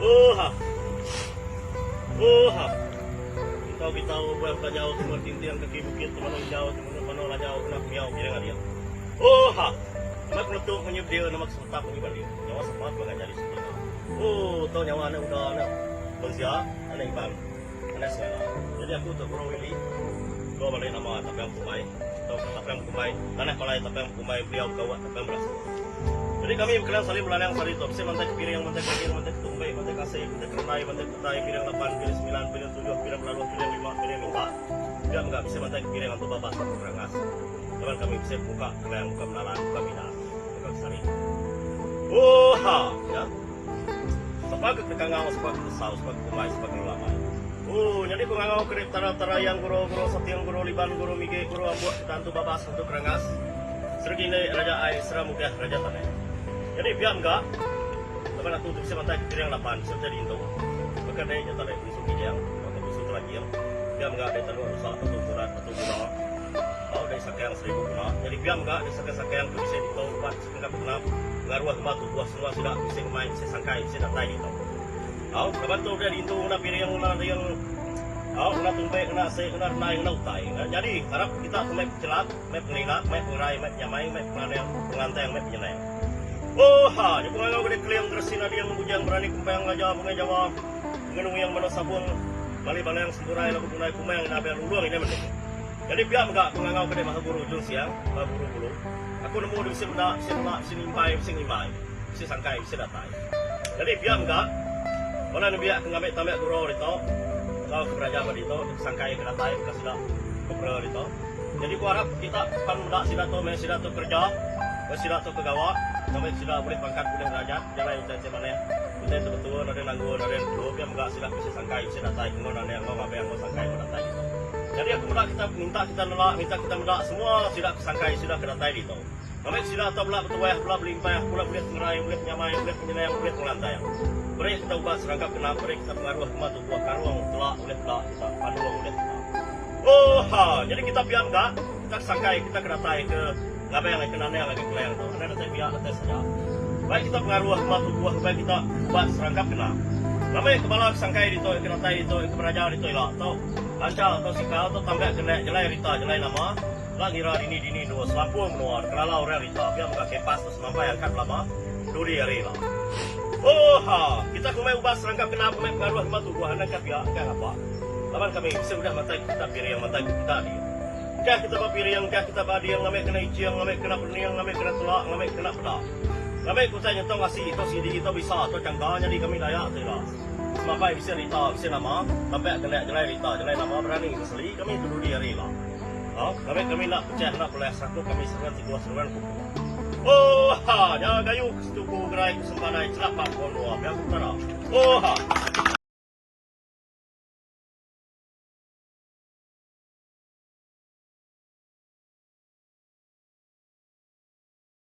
Ooha. Ooha. Kitau kitau buah belajau timur tinting kaki bukit temanung ijau temenung manung lajau kena pemiau piring adia. Ooha. Nama ke meletup munyi bedil nama ke semetap munyi bandir. Nyawa sapa ke bangat nyadi siti nya. Ooh tau nyawa anak uda anak mensia anak iban anak segala. Jadi aku tu Guru Willie dua balik nama Tapang Kumbai tauka Tapang Kumbai Tanah Palai Tapang Kumbai Beliau Bekawak Tapang Berasa. Jadi kami bekelang saling belalang sehari tu bisi mantai ke piring mantai ke daging mantai ke tumbe mantai ke asi mantai ke rendai mantai ke utai piring lapan piring semilan piring tujuh piring belaluh piring lima piring minta pia mega bisi mantai ke piring antu babas tauka kerangas laban kami bisi buka kelang buka menalan buka mina buka kesari ooha ya sapa ke kangau sapa ke tesau sapa ke kumbai sapa ke ngelamai ooh nyadi ku ngangau ke tara tarayang guro guro sating guro liban guro mige guro ambuk kita antu babas antu kerangas Sergine Raja Ai Sera Mugah Raja Tanah. Nyadi pia mega laban aku tu bisi mantai ke piring lapan bisi utai diintu baka dei nyata dei bunsu kijang tauka bunsu telajing pia mega dei tanduk rusa batu burat batu gula tau dei sakang seribu guna. Nyadi pia mega dei sakang-sakang ke bisi ditu ubat sekengkap pengenap pengaruh gemba tubuh semua sida bisi ngemai bisi sangkai bisi datai ditu. Au laban tu udah diintu ngena piring ngena ring au ngena tumbek ngena asi ngena rendai ngena utai. Nyadi arap kita ke meh chelap. Meh pengelina, meh pengerai, meh penyamai, meh pengelanang, pengelantang, meh penyenang. Ooha! Nya pengangau gede keling, geresi nading, bujang berani kempang, raja bungai jawa, bungai nuing, manuk sabung, mali balang, sempurai, labu gundai, kumang, ina abang lulung, ina mending. Nyadi pia mega pengangau gede maha guru Jun Siang, maha guru bulu. Aku nemu di bisi meda, bisi nela, bisi nimpai, bisi ngimbai, bisi sangkai, bisi datai. Nyadi pia mega bala nembiak ke ngambi tambik guro ditu enggau ke beraja ba ditu, ke sangkai ke datai baka sida corporal ditu. Nyadi ku arap kita pan meda sida tu meh sida tu kereja, meh sida tu ke gawa, ngambi sida bulih pangkat bulih derajat jalai utai ti manah, utai ti betul nadai nanggul nadai nepu pia mega sida bisi sangkai bisi datai ke enggau nandang enggau ngabang enggau sangkai enggau datai ditu. Nyadi aku meda kita minta kita nela minta kita meda semua sida ke sangkai sida ke datai ditu. Ngambi sida tu bela betuah bela belimpah bela bulih pengerai bulih penyamai bulih penyenang bulih pengelantang. Beri kita ubat serangkap genap beri kita pengaruh kema tubuh karung tela ulih peda kita pandung ulih peda. Ooha! Nyadi kita pia mega, kita ke sangkai, kita ke datai ke ngabang ke nandang ngagai kelang tu, anang datai pia datai saja. Bai kita pengaruh kema tubuh bai kita ubat serangkap kena. Ngambi ke bala ke sangkai ditu, ke datai ditu, ke beraja ditu ila tu lancha atau sikal tu tambak kena jelai rita jelai nama enda ngira dini dini endur selampur menua dikelala orang rita pia mega kepas tu semampai angkat belama dudi hari ila. Ooha! Kita ke mai ubat serangkap kena mai pengaruh kema tubuh anang ka pia ka ngapa. Laban kami bisi udah matai ke kita piring, matai ke kita ading. Engkah kita ba piring, engkah kita ba ading, ngambi kena iching, ngambi kena pening, ngambi kena tela, ngambi kena peda. Ngambi ke utai nyetong asi, tau sidi, tau bisa, tau changka, nyadi kami Dayak tu ila. Semampai bisi rita, bisi nama, tampak kena jelai rita, jelai nama berani beseli kami tu dudi hari ila. Au, ngambi kami enda pechah enda peleh serakup kami seruan teguh seruan kukuh. Ooha! Nya gayu ke setuku gerai ke sempadai chelap ba pun dua, pia ku Petara. Ooha!